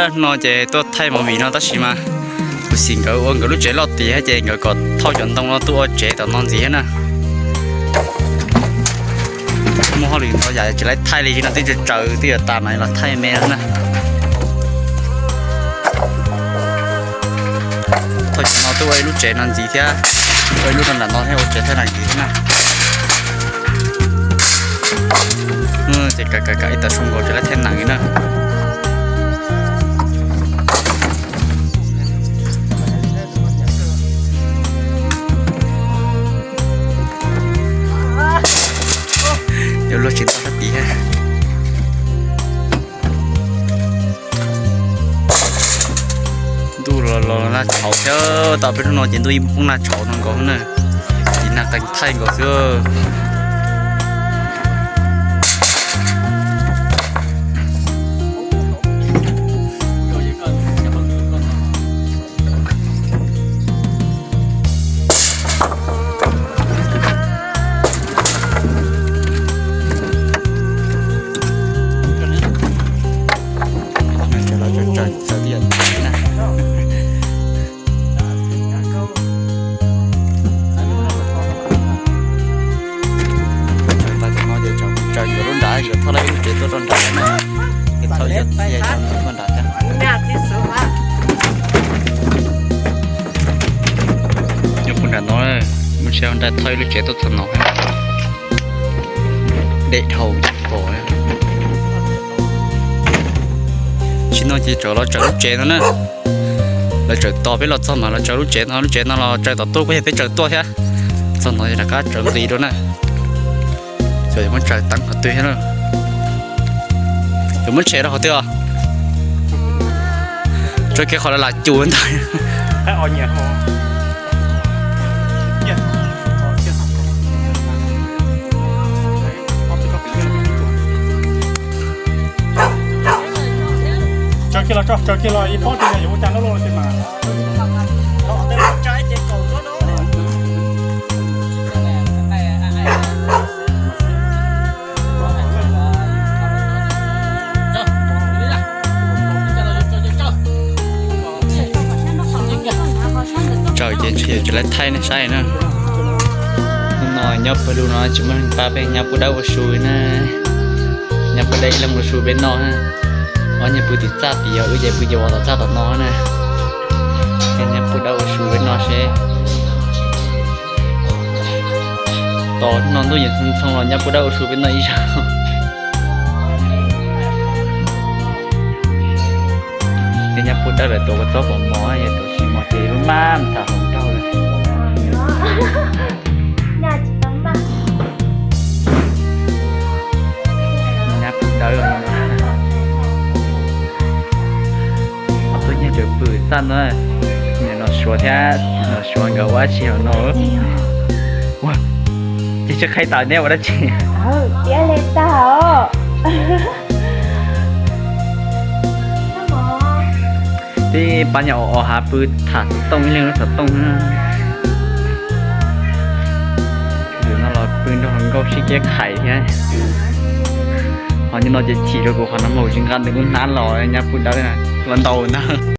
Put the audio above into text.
Hnub no ces tuaj thaij movie no tab sis mas kuv xav nkawd ua nkawd lub tsev loj tiag ces nkawd kom thauj cov ntoo no tuaj ua tsev tom no ntxiv thiab na. Muaj hauj lwm ntau yam tsis laib thaij li no twb tsaws twb yuav tas mas los thaij me no na. Thauj cov no tuaj ua ib lub tsev no ntxiv thiab, ua ib lub rau nram no thiab ua tsev thaij nees ntxiv thiab na. Ces kav kav ib tag su nkaus tsev laib thaij nees na. Yuav luag tsis tau sab tid. Ntuj los los nag tshauv thiab, tau peb hnub no ces ntuj yeej poob nag tshauv no nkaus na. Ces nag qees thaij nkaus xwb. Tsaws nkawd lub nrad, yuav thauj lawv lub tsev tuaj rau nrad na. Yuav thauj yuav txiav cov tuaj nrad thiab. Nyob puag nram no, mus tsis nrad thauj lub tsev tuaj txog no. Dej dhau pom. Tsis no ces tseem los tsaws lub tsev no na. Lawv tsaws tos peb los txog mas lawv tsaws lub tsev no, lub tsev no los tsaws tom tuaj kuj yog peb tsaws tuaj thiab. Txog no rov qab tsaws nqis rau na. Xyov yuav muab tsaws teeb qhov twg thiab na. Yuav muab tshem rau qhov twg os? Tso kiag qhov lam cus ntag. Tsaws kiag los tso, tsaws kiag los ib pob tias yuav ua cas loj loj ces mas. Tsaws ces ntshe yuav tsis laib thaij nej saib na. Hnub no nyob pawg lug no tsis muaj neeg pab peb nyab pub dawb ua su na. Nyab pub dawb ib leeg ua su peb noj na. Ob nyab pw tim txaj tim, yog wb ces pw ces ua tom txaj tom no na. Nyab pub dawb ua su peb noj seb. Tos hnub no ntuj yeej ntxhoo los nyab pub dawb ua su peb noj ib zaug. Ces nyab pub dawb lawv tuav kua txob pom mov, yog tuav tsis mov ces lub maj tham hluas nraug lawm. Nyab pub dawb, ob tug nyuag tseem pw txaj no, niam Nom Suav thiab txiv Nom Suav nkawd ua dab tsi hauv no. Ua, ces tsis qhia tas neb ua dab tsi. Tiab li tag os. Tib pab nyuam os hav pw tham xov tooj ib leeg lub xov tooj. Yus no los pw nrog hluas nkauj sib keb khais thiab. Ho nim no ces chim rau kuv qhov no mus tsis nqa nws lub hnab los nyab pub dawb los ntaus ntag.